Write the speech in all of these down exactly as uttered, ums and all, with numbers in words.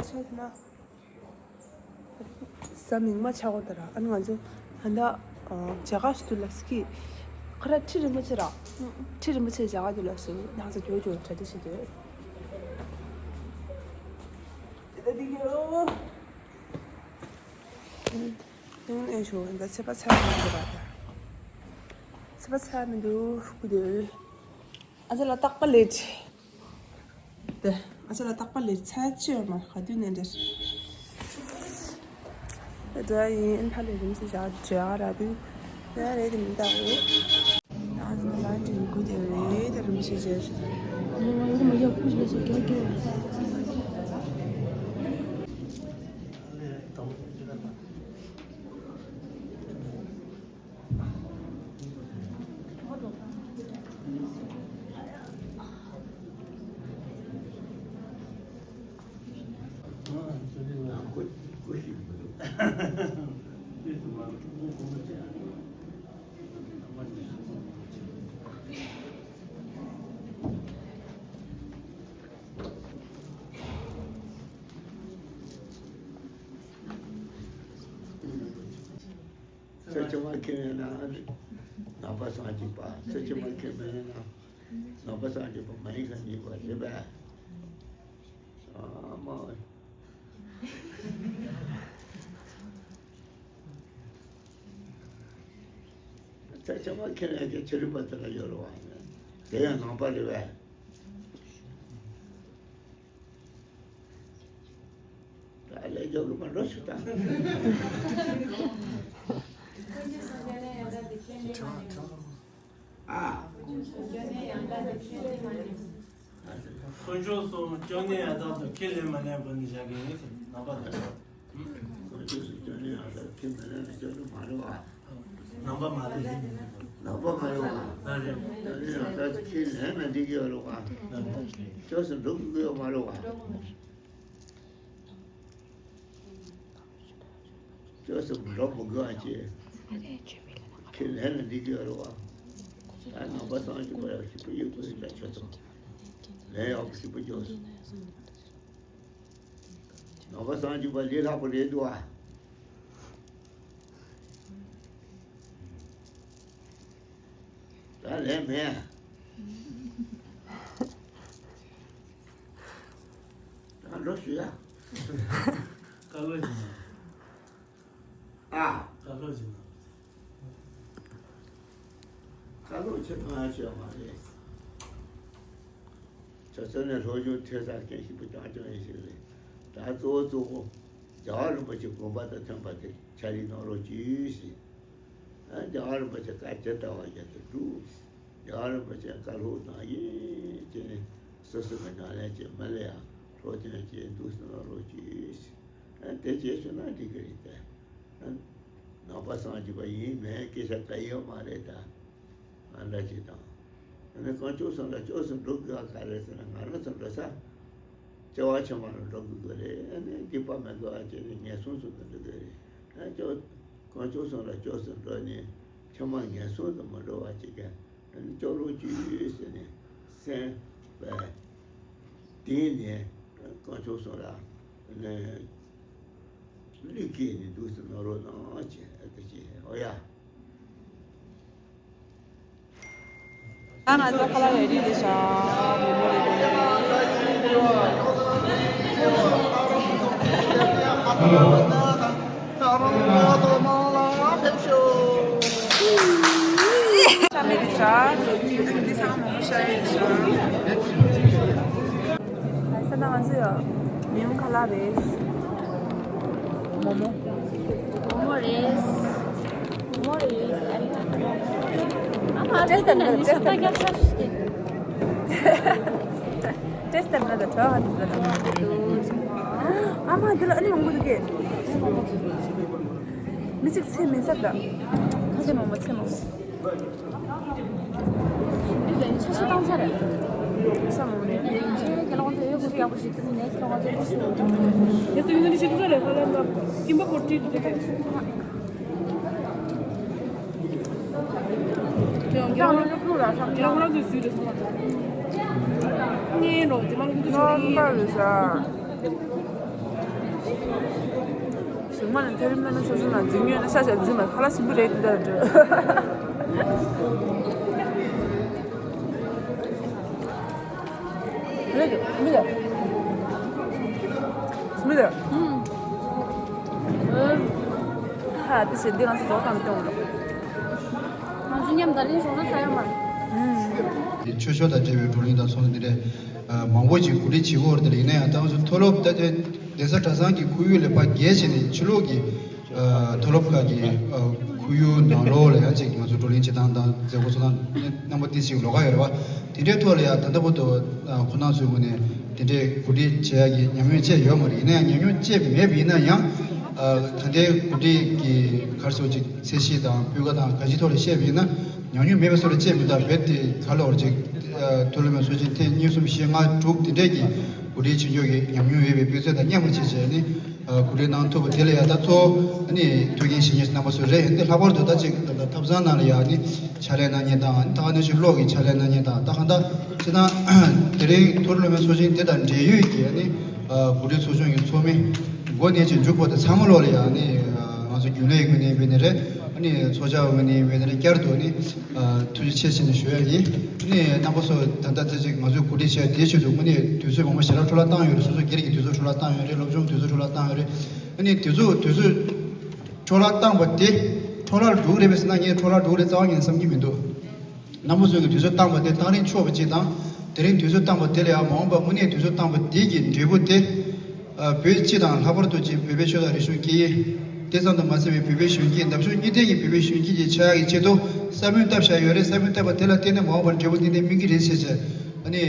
ཆད་ན། ས་མིག་མ་ཆགས་གོ་ད་ར། ཨ་ནི་ང་ཚོ་ད་ལྟ་མཇལ་ཁ་ཞུ་དུས་ལ་སི་ཀི་ཁ་ར་ཁྲི་རིན་པོ་ཆེ་ར། ཁྲི་རིན་པོ་ཆེ་མཇལ་ཁ་དུས་ལ་སི་ཀི་ང་ཚོ་ཇོ་ཇོ་གྲ་སྒྲིག་བྱེད་དུས། དེ་ལྟ་དེ་གི་ཨོ། ཨེ་ཤོ་ད་ཚེ་པ་ཚ་མི་འདུག་ར། ད་ཚེ་པ་ཚ་མི་འདུག་སྐུ་དེ། ཨ་ཅེ་ལ་རྟག་པ་ལེད། དེ་ཨ་ཅེ་ལ་རྟག་པ་ལེད་ཚ་ཅི་ཡོད་མ་ག་དུས་ནས་འདྲེ། དེ་ཡིན་ཨན་ཐ་ལེ་རིམ་སི་བཞག་བྱེད་ཨ་ར་དུས། དེ་རེད་དེ་མི་འདའ་འོ། ཨ་ཅེ་ལ་འདྲེ་གུ་དེ་རེད་དེ་རིམ་སི་བྱེད། ཚེ་ཕྱི་མ་ཁྱེད་ཡིན་ན་ནང་པ་སངས་རྒྱས་པ། ཚེ་ཕྱི་མ་ཁྱེད་མིན་ན་ནང་པ་སངས་རྒྱས་པ་མ་ཡིན་ཁ་ཉིན་པ་རེད་པས། ཨ་མ། ཚེ་ཕྱི་མ་ཁྱེད་ཡིན་ཀྱི་ཕྱི་རིམ་པ་དེ་ལ་ཡོད་རེད་པ། དེ་ཡང་ནང་པ་རེད་པས། ད་ལས་འཇོག་གི་མ་འགྲོ་ཞུ་དང་། ཨ། དཀོན་མཆོག་གསུམ་སྐྱབས་གནས་ཡང་དག་ཏུ་ཁས་ལེན་མ་ལེན་པ་ནི་བཞག་གི་ཡིན་ཟེར་ནང་པ་དང་། དཀོན་མཆོག་གསུམ་སྐྱབས་གནས་ཡང་དག་ཏུ་ཁས་མི་ལེན་ན་སྐྱབས་སུ་མ་རེད་པ། ནང་པ་མ་རེད། ནང་པ་མ་རེད་པ། ད་རེད། སྐྱབས་གནས་ཡང་དག་ཏུ་ཁས་ལེན་ན་འགྲིག་གི་ཡོད་རེད་པ། སྐྱབས་སུ་འགྲོ་དགོས་ཀྱི་ཡོད་མ་རེད་པ། སྐྱབས་སུ་འགྲོ་མི་དགོས་པ་བྱས། ཁས་ལེན་ན་འགྲིག་གི་ཡོད་རེད་པ། ད་ནང་པ་སངས་རྒྱས་པ་ཡག་ཞིག་པོ་ཡོད་དགོས་ལ་ཆོག་ཙང་། ལས་ཡག་པོ་ཞིག་པོ་འཇོག་སོང་། ནང་པ་སངས་རྒྱས་པ་ལས་སླ་པོ་རེད་འདུག་ཨ། ད་ལས་མེད། ད་འགྲོ་ཞུ་ཡ། བཀའ་སློབ་ཅིག་གནང་། ཨ། བཀའ་སློབ་ཅིག་གནང་། བཀའ་སློབ་ཅིག་གནང་ཡ་ཅིག་ཡོད་མ་རེད། ཆ་ཚང་ནས་སློབ་སྦྱོང་ཐོས་བསམ་མཁན་ཞིག་པོ་རྐྱང་རྐྱང་ཡིན་ཞིག་རེད། ད་གཙོ་བོ་གཙོ་བོ་རྒྱལ་བ་རིན་པོ་ཆེ་དགོངས་པ་དང་མཐུན་པ་དེ་ཕྱག་ལས་གནང་རོགས་གྱིས་ཞེས། ཨ། རྒྱལ་བ་རིན་པོ་ཆེ་བཀའ་ཇི་ལྟ་བ་བཞིན་དུ་སྒྲུབ། རྒྱལ་བ་རིན་པོ་ཆེ་བཀའ་སློབ་དང་ཡིན་གྱི་ནི་སོ་སོ་གི་ཉམས་ལེན་གྱི་མི་ལ་ཡང་སློབ་སྟོན་གྱི་འདུག་སེ་གནང་རོགས་གྱིས། ཨ། དེ་རྗེས་སུ་ན་འགྲིག་གི་རེད་དེ། ཨ། ནང་པ་སངས་རྒྱས་པ་ཡིན་མིན་སྐད་ཆ་གང་ཡོད་མ་རེད་ད། ཨ། འདྲ་ཅིག་དང་། ཨ་ནི་དཀོན་མཆོག་གསུམ་ལ་སྐྱབས་སུ་འགྲོ་དགོས་པ་ག་རེ་ཟེར་ན། ང་རང་ཚོ་འགྲོ་ས་སྐྱེ་བ་ཕྱི་མ་ལ་འགྲོ་དགོས་ཀྱི་རེད། ཨ་ནི་སྡིག་པ་མི་དགེ་བ་བྱས་ནས་ངན་སོང་གསུམ་དུ་འགྲོ་དགོས་རེད། ཨ། སྐྱབས། དཀོན་མཆོག་གསུམ་ལ་སྐྱབས་སུ་འགྲོ་ནས་ཕྱི་མ་ངན་སོང་དུ་མི་འགྲོ་བ་ཅིག་གི། ཨ་ནི་སྐྱབས་སུ་མཆིའོ་ཟེར་ནས་གསན་པ། དེ་ནས་དཀོན་མཆོག་གསུམ་ལ་ཨ་ནི་གླུ་སྐད་ནས་འདུག་སེ་གནང་རོགས་གནང་ཅེས་ཨ་ཏི་ཅེ་ཨོ་ཡ། ད་ང་ཚོ་ཁ་ལག་རེ་ཌི་རེད་ཤག་མོག་མོག་རེ་ཌི་རེད། ཤ་མེད་རེད་ཤག་འདི་ཚང་མ་མོག་མོག་ཤ་རེད་ཤག་ད་ས་ན་ང་ཚོ་ཡ་མི་ཡོང་ཁ་ལག་རེད། མོག་མོག་མོག་མོག་རེད། མོག་མོག་རེད། ཨ་མ་ཏེས་ཏེ་ན་ནི་ཤ་ཏ་རྒྱབ་ཤ་ཤི་ཏེ། ཏེས་ཏེ་ན་ད་ཐོ་ཧ་ཏེ་ན་ད། ཨ་མ་འདི་ལ་ཨ་ནི་མང་པོ་འདུག་གས། མི་གཅིག་ཚེ་མེད་ས་ད། ཚེ་མང་པོ་ཚེ་མང་པོ། འདི་ལ་ཤ་ཤ་བཏང་ཚར་རེད། ཤ་མང་པོ་རེད། ཁྱེད་ལ་ཁོང་ཚོ་ཡོད་དགོས་ཡག་པོ་ཞིག་ཏུ་ནས་ཁྱེད་ལ་ཁོང་ཚོ་ཡོད་དགོས་ཞིག་ཡོད། ཡ་ཙི་ཡོད་ནི་ཤི་དུ་ཚར་རེད། ཧ་ལམ་ན་ཀིམ་པ་པོ་ཏྲི་ཏྲི་ཏྲི། ཁྱེད་ལ་ཁོ་རང་ཚོའི་སུས་རེད་སོང་བ། ངའི་རོགས་དེ་མ་ལ་ཁོང་ཚོ་ཤོར་ཡིན། རྣམ་པ་རེད་ཤག་གཞུང་མ་ནས་ཐེ་རིམ་ལ་ནི་ཚོ་ཆུང་ལ་འཛིང་ཡོད་ན་ཤ་ཤ་འཛིན་པ་ཁ་ལ་ཞིམ་པོ་རེད་འདི་འདྲ་འདྲ། རེད་མི་རེད། མི་རེད། ཧ་དེ་བྱས་འདི་ང་ཚོ་རྫོགས་དང་སྟོང་། ང་ཚོ་མཉམ་ད་རིང་ཞོགས་ན་ས་ཡོད་མ་རེད། ཆོས་ཕྱོགས་དང་འབྲེལ་བའི་བགྲོ་གླེང་དང་ཚོགས་འདུ་འདི་འདྲའི་མང་པོ་ཅིག་གོ་སྒྲིག་བྱེད་དགོས་རེད། དེ་ལ་ཡིན་ན་ཡང་ད་ང་ཚོ་མཐོ་སློབ་ད་ལྟའི་གདན་ས་གྲྭ་ཚང་གི་ཁོར་ཡུག་ལས་ཕར་བརྒལ་བྱས་ནས་ཕྱི་ལོགས་ཀྱི་མཐོ་སློབ་ཁག་གི་ཁོར་ཡུག་ནང་ལོགས་ལ་ཡང་ཅིག་ང་ཚོ་བགྲོ་གླེང་བྱེད་སྟངས་དང་མཛད་སྒོ་ཚོགས་སྟངས་རྣམ་པ་ཏོག་ཙམ་ལོགས་ཀ་ཡོད་རེད་བ། དེ་འདྲའི་ཐོག་ལ་ཡང་ད་ལྟ་བར་དུ་ཁོང་རྣམ་ཚོའི་ངོས་ནས་དེ་འདྲའི་གོ་སྒྲིག་བྱེད་ཡག་གི་ཉམས་མྱོང་བཅས་ཡོད་མ་རེད། ཡིན་ན་ཡང་ཉམས་མྱོང་བཅས་མེད་པ་ཡིན་ན་ཡང་ད་ལྟའི་གོ་སྒྲིག་གི་ག་རེ་ཟེར་ཅིག་ཚད་གཞི་དང་སྤུས་ཀ་དང་གང་ཅིའི་ཐོག་ལ་བཤད་པ་ཡིན་ན། ཉམས་མྱོང་མེད་པ་སོགས་ལ་བཅས་མི་འདུག་རྦད་དེ་ག་ལ་བར་ཅིག་མཐོ་སློབ་མའི་ཚོགས་ཆེན་ཐེངས་གཉིས་གསུམ་བཞི་ལྔ་དྲུག་དེ་འདྲས་ཀྱི་གོ་སྒྲིག་བྱེད་ཕྱོགས་ཀྱི་ཉམས་མྱོང་ཡོད་པའི་དཔེ་མཛོད་དང་མཉམ་པ་བྱས་བྱས་ནི་གོ་སྒྲིག་གནང་ཐུབ་པ་དེ་ལ་ཡང་ད་གཙོ་བོ་ནི་ཐུགས་འགན་བཞེས་མཁན་རྣམ་པ་ཚོ་རེད། འདི་ལྷག་པར་དུ་ད་ཅིག་ད་ལྟ་ཐབ་ཚང་ནང་ལ་ཡང་ནི་ཕྱག་ལས་གནང་མཁན་དང་ད་ག་ནང་བཞིན་གློག་གི་ཕྱག་ལས་གནང་མཁན་དང་ད་གང་ལྟར་སྤྱིར་བཏང་དེ་རིང་མཐོ་སློབ་མའི་ཚོགས་ཆེན་དེ་དང་འབྲེལ་ཡོད་ཀྱི་ནི་གོ་སྒྲིག་ཚོགས་ཆུང་གི་ཚོགས་མི་འགོ་ནས་ཅིག་མཇུག་བར་དུ་ཚང་མ་ལོག་ལ་ཡང་ནི་ང་ཚོ་རྒྱུན་ལས་ངོས་ནས་ཡིན་པ་ནི་རེད། ཨ་ནི་ཚོགས་བཅར་འོས་ནས་ཡིན་པའི་ནི་བསྐྱར་དུ་ནི་ཐུགས་རྗེ་ཆེ་ཞུ་ནས་ཞུ་ཡ་ཡིན། ཨ་ནི་རྣམ་པ་ཚོ་ད་ལྟ་ཙམ་ཅིག་ང་ཚོའི་གོ་སྒྲིག་བྱས་དེའི་ཆེད་དུ་དངོས་གནས་དུས་ཚོད་མང་པོ་ཞེ་དྲག་འཕྲོ་བརླག་བཏང་ཡོད་རེད། སོ་སོ་སྒེར་གྱི་དུས་ཚོད་འཕྲོ་བརླག་བཏང་ཡོད་རེད། སློབ་སྦྱོང་དུས་ཚོད་འཕྲོ་བརླག་བཏང་ཡོད་རེད། ཨ་ནི་དུས་ཚོད་དུས་ཚོད་འཕྲོ་བརླག་བཏང་པ་དེ་འཕྲོ་བརླག་འགྲོ་གི་རེད་པས་ཟེར་ན་ངས་འཕྲོ་བརླག་འགྲོ་གི་རེད་རྩ་བ་ཉིད་ནས་བསམ་གྱི་མི་འདུག་རྣམ་པ་ཚོ་གི་དུས་ཚོད་བཏང་བ་དེ་བཏང་རིན་ཆོག་པ་ཅིག་དང་། དེ་རིང་དུས་ཚོད་བཏང་བ་དེ་ལ་ཡང་མ་འོངས་པ་དངོས་གནས་དུས་ཚོད་བཏང་བ་དེ་གི་འབྲས་བུ་དེ། ཨ། བོད་སྤྱི་དང་ལྷག་པར་དུ་ཅིག་བོད་པའི་ཆོས་དང་རིག་གཞུང་སྐད་ཡིག་དེ་ཙམ་དུ་མ་ཟད་པའི་བོད་པའི་གཞོན་སྐྱེས་འདབ་གཞུང་གཉིས་ལྡན་གྱི་བོད་པའི་གཞོན་སྐྱེས་ཀྱི་ཆགས་ཡག་གི་ཆེད་དུ་ས་བོན་བཏབ་བཞག་ཡོད་རེད། ས་བོན་བཏབ་པ་དེ་ལ་བརྟེན་ནས་མ་འོངས་པར་འབྲས་བུ་ཏན་ཏན་སྨིན་གྱི་རེད་ཟེར་བྱས་ཨ་ནི་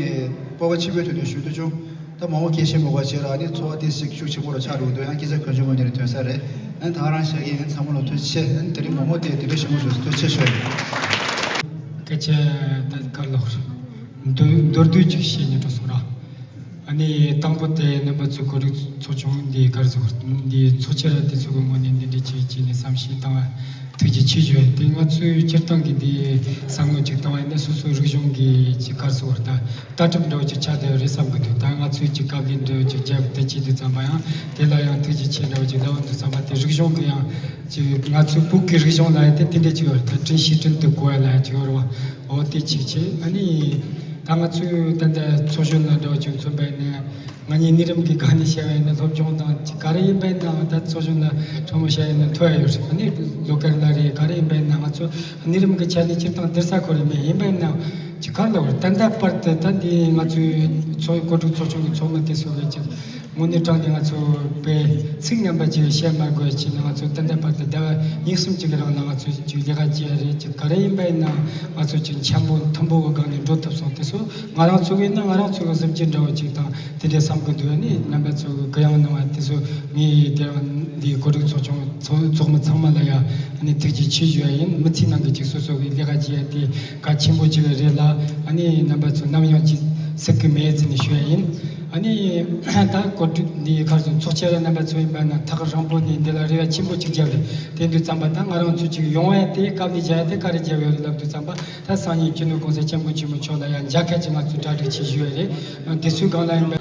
སྤོབས་པ་ཆེན་པོའི་ཐོག་ནས་ཞུ་འདོད་བྱུང་། ད་མང་པོ་སྐད་ཆ་མང་པོ་བཤད་ར་ཨ་ནི་ཚོར་བ་ཏོག་ཙམ་ཤུགས་ཆེན་པོ་རུ་ཆགས་འགྲོ་གི་འདུག་ཡང་སྐད་ཆ་གང་བྱུང་མང་བྱུང་ནས་ཐོན་ས་རེད། ཨ་ནི་ད་ག་རང་བཤད་ཀྱི་ཡིན། ཚང་མ་ལ་ཐུགས་རྗེ་ཆེ། ཨ་ནི་དེ་རིང་མང་པོ་དེ་དེ་འདྲ་ཞིག་མ་བཟོས་སོང་། ཐུགས་རྗེ་ཆེ་ཞུ་ཡ་ཡིན། སྐད་ཆ་ད་ག་ལོག་མདོར་མདོར་བསྡུས་ཅིག་བཤད་ནས་འགྲོ་སོང་ར། ཨ་ནི་དང་པོ་དེ་རྣམ་པ་ཚོ་གོ་སྒྲིག་ཚོགས་ཆུང་འདི་ག་རེ་ཟེར་འདི་ཚོགས་ཆེན་ར་དེ་ཚོ་གི་ངོས་ནས་འདི་འདྲ་ཅིག་བྱས་ནས་བསམ་ཤེས་བཏང་བ་ཐུགས་རྗེ་ཆེ་ཞུ་ཡ་དེ་ང་ཚོའི་སྤྱིར་བཏང་གི་འདི་བསམ་བློ་ཅིག་བཏང་བ་ཡིན་ན་སོ་སོའི་རིག་གཞུང་གི་ཅིག་ག་རེ་ཟེར་ད། ལྟ་གྲུབ་འདྲ་བོ་ཅིག་ཆགས་བསྡད་ཡོད་རེད་བསམ་གྱི་འདུག་ད་ང་ཚོས་ཅིག་དཀའ་ལས་འདྲ་བོ་ཅིག་བརྒྱབ་བསྡད་ཀྱི་འདུག་བསམ་པ་ཡང་དེ་ལ་ཡང་ཐུགས་རྗེ་ཆེ་འདྲ་བོ་ཅིག་ལབ་འདུག་བསམ་པ་དེ་རིག་གཞུང་གི་ཡང་ཅིག་ང་ཚོའི་བོད་ཀྱི་རིག་གཞུང་ལ་ཡང་དེ་དེ་འདྲ་ཅིག་ཡོད་རེད། ད་དྲིན་ཤེས་དྲིན་དུ་གོ་ཡ་ལ་ཡང་ཅིག་ཡོད་རེད་བ། འོ་དེ་ཅིག་བྱས་ཨ་ནི་ད་ང་ཚོས་ད་ལྟ་ཚོགས་གཞོན་ལ་འདྲ་བོ་ཅིག་མཚོན་པ་ཡིན་ན་ང་གཉིས་གཉིས་རིམ་གྱི་སྒང་ནས་བཤད་པ་ཡིན་ན་སློབ་སྦྱོང་དང་ཅིག་ག་རེ་ཡིན་པ་ཡིན་ནའང་ད་ཚོགས་གཞོན་ལ་ཕྲ་མོ་བཤད་ཡིན་ན་ཐུབ་ཡ་ཡོད་རེད། ཨ་ནི་ལོ་ཀར་ལ་རེད་ག་རེ་ཡིན་པ་ཡིན་ན་ང་ཚོ་གཉིས་རིམ་གྱི་ཆ་ནས་སྤྱིར་བཏང་སྡེར་ས་ཁོ་རེ་མེད། ཡིན་པ་ཡིན་ནའང་ཅིག་ག་རེ་ལབ་དགོས་རེད། ད་ལྟ་བར་དུ་ད་འདི་ང་ཚོའི་ཚོགས་གོ་སྒྲིག་ཚོགས་ཆུང་གི་ཚོགས་མི་དེ་ཚོ་གིས་ཅིག་དངོས་གནས་དྲང་གནས་ང་ཚོ་དཔེ་ཚིག་ངན་པ་ཅིག་བཤད་མ་དགོས་ཕྱིན་ནས་ང་ཚོ་ད་ལྟ་བར་དུ་ཟླ་བ་གཉིས་གསུམ་ཅིག་གི་རིང་ལ་ང་ཚོ་ཅིག་ལས་ཀ་བྱས་རེད། ཅིག་ག་རེ་ཡིན་པ་ཡིན་ནའང་ང་ཚོ་ཅིག་འཆམ་པོ་མཐུན་པོ་གི་སྒང་ནས་འགྲོ་ཐུབ་སོང་། དེ་ཚོ་ང་རང་ཚོ་གི་ང་རང་ཚོ་གི་གཟི་བརྗིད་འདྲ་བོ་ཅིག་དང་དེ་འདྲའི་བསམ་གི་འདུག་ཨ་ནི་རྣམ་པ་ཚོ་གི་གུ་ཡངས་གནང་བ་དེ་ཚོ་ངས་དེ་རིང་འདི་གོ་སྒྲིག་ཚོགས་ཆུང་ཚོགས་ཚོགས་མི་ཚང་མ་ལ་ཡང་ཨ་ནི་ཐུགས་རྗེ་ཆེ་ཞུ་ཡ་ཡིན། མི་ཚེའི་ནང་གི་ཅིག་སོ་སོ་གི་ལས་ཀ་བྱེད་ཡ་དེ་གལ་ཆེན་པོ་ཅིག་རེད་ལ། ཨ་ནི་རྣམ་པ་ཚོ་ནམ་ཡང་ཅིག་ཟད་གི་མེད་ཟེར་ནས་ཞུ་ཡ་ཡིན། ཨ་ནི་ད་གོ་སྒྲིག་འདི་ག་རེ་ཟེར་ཚོགས་ཆེན་ར་རྣམ་པ་ཚོ་ཡིན་པ་ན་ཐག་རིང་པོ་ནས་འདི་ལ་རེ་བ་ཆེན་པོ་ཅིག་བརྒྱབ་རེད། དེ་འདུག་ཙམ་པ་ད་ང་རང་ཚོ་ཅིག་ཡོང་བ་དེ་དཀའ་ལས་བརྒྱབ་ཡ་དེ་ག་རེ་བརྒྱབ་ཡོད་རེད་ལབ་དུས་ཙམ་པ། ད་སང་ཉིན་སྤྱི་ནོར་གོང་ས་སྐྱབས་མགོན་ཆེན་པོ་མཆོག་ལ་ཡང་མཇལ་ཁ་ཅིག་ང་ཚོས་གྲ་སྒྲིག་བྱེད་བཞིན་ཡོད་རེད། དེ་ཚོའི་སྒང་ལ་ཡིན་པ།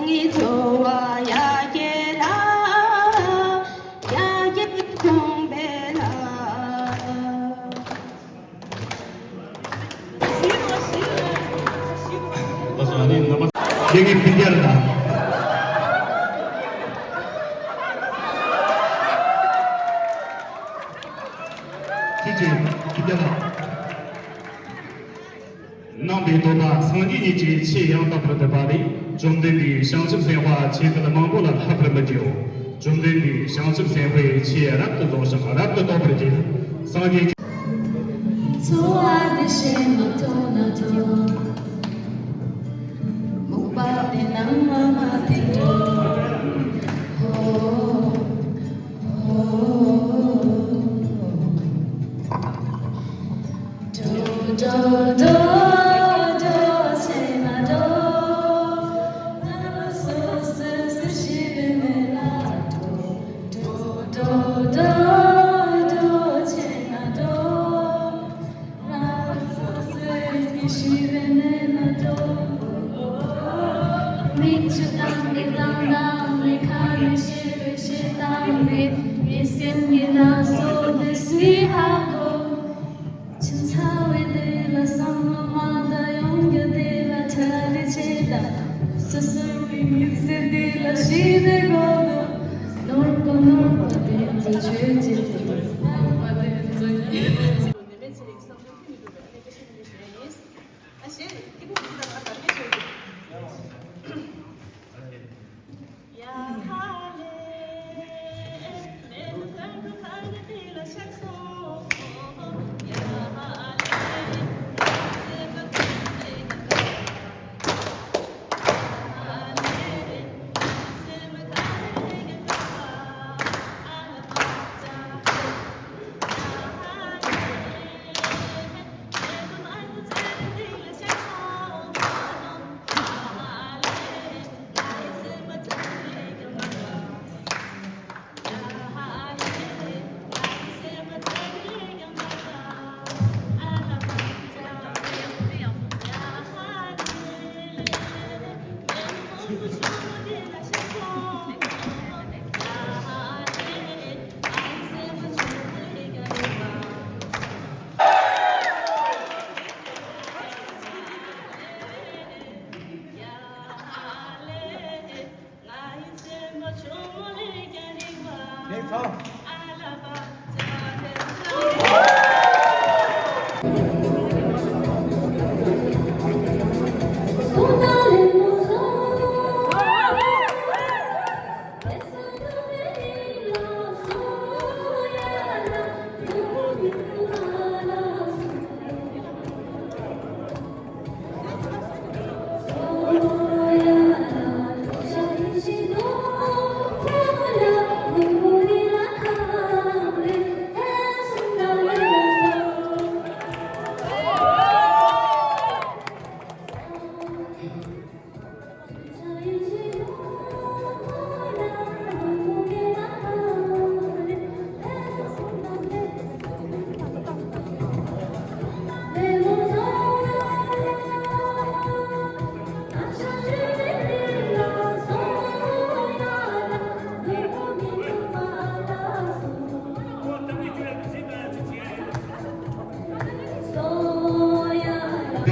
ངའི་འཚོ་བ་ཡར་རྒྱས་ལ། ཡར་རྒྱས་གོང་འཕེལ་ལ། ད་སོང་ནི་རྣམ་པ། ཡ་གི་ཕི་རྒྱལ་དང་། ཁྱེད་ཀྱིས་ཕི་རྒྱལ་དང་། གནང་བའི་བསྟོད་པ་སངས་རྒྱས་ཉིད་ཀྱི་ཆེས་ཡང་དག་པར་འདོད་པ་ལས། བཅོམ་ལྡན་འདས་བྱང་ཆུབ་སེམས་དཔའ་ཆོས་སྐལ་མང་པོ་ལ་ལྷག་པར་མི་བགྱིའོ། བཅོམ་ལྡན་འདས་བྱང་ཆུབ་སེམས་དཔའི་ཆོས་རབ་ཏུ་རྫོགས་ཤིང་རབ་ཏུ་རྟོགས་པར་བགྱིད། སངས་རྒྱས་ཀྱི། འཚོ་བ་འདི་ཞེ་མ་ཐོགས་ན་ཐོགས། མུག་པ་དེ་ནང་མ་མ་དེ་འགྲོ། ཧོ། མིག་ཆུ་བཏང་ནས་བཏང་བཏང་ནས། ཁ་ནས་ཤེས་པའི་ཤེས་བཏང་ནས། མི་སེམས་ཀྱི་ལ་སོགས་དེ་སུའི་ཧ་གོ། ཆུ་ཚ་བའི་དེ་ལ་བསམ་བློ་མ་བཏང་། ཡོང་རྒྱུ་དེ་ལ་གྲ་སྒྲིག་བྱེད་དང་། སོ་སོའི་མི་ཚེ་འདི་ལ་ཞི་བདེ་དགོས་འདུག་ནོར་བུ་ནོར་བུ་དེ་ཚོ་ཆོས་ཀྱི་ནོར་བུ་དེ་ཚོ་ཡིན།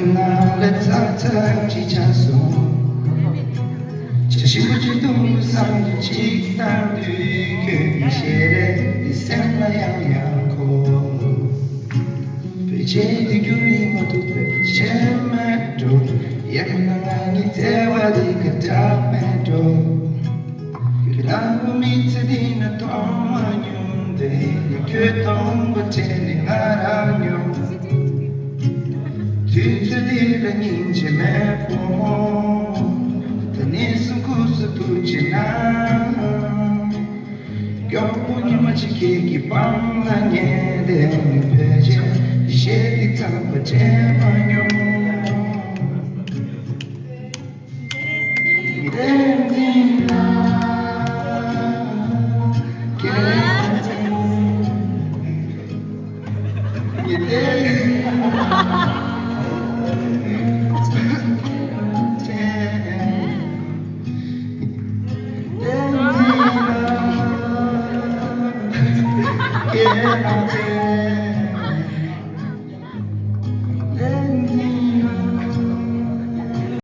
ནང་ལ་ཚ་ཚ་ཅིག་ཆགས་སོང་། ཇ་ཞིམ་པོ་ཅིག་འཐུང་བསམ་ཅིག་བཏང་དུས། ཁྱོད་ཀྱི་ཞལ་རས་འདི་སེམས་ལ་ཡང་ཡང་འཁོར། བོད་ཆས་འདི་བསྒྱུར་ཡིན་མ་ཐུབ་པའི་ཆེ་མེད་འགྲོ། ཡང་ན་ང་གཉིས་བརྩེ་བ་འདི་ག་འདྲ་མེད་འགྲོ། ཁྱོད་དང་པོ་མི་ཚེ་འདི་ན་མཐོང་མ་མྱོང་། དེ་ནི་ཁྱོད་སྟོན་པ་དྲན་ནས་ང་རང་མྱོང་། དུས་ཚོད་འདི་ལ་སྙིང་རྗེ་མེད་པོ། ད་ནས་བཟུང་ཁུ་སུ་ཐུགས་རྗེ་གནང་། མགྱོགས་པོ་ཉི་མ་གཅིག་ཁྱེད་ཀྱི་པང་ལ་ཉལ་བསྡད། ངས་བོད་ཆས་ཞེས་འདི་ཚང་མ་དྲན་མ་མྱོང་། བསྟན་འཛིན་ལགས། བསྟན་འཛིན། བསྟན་འཛིན།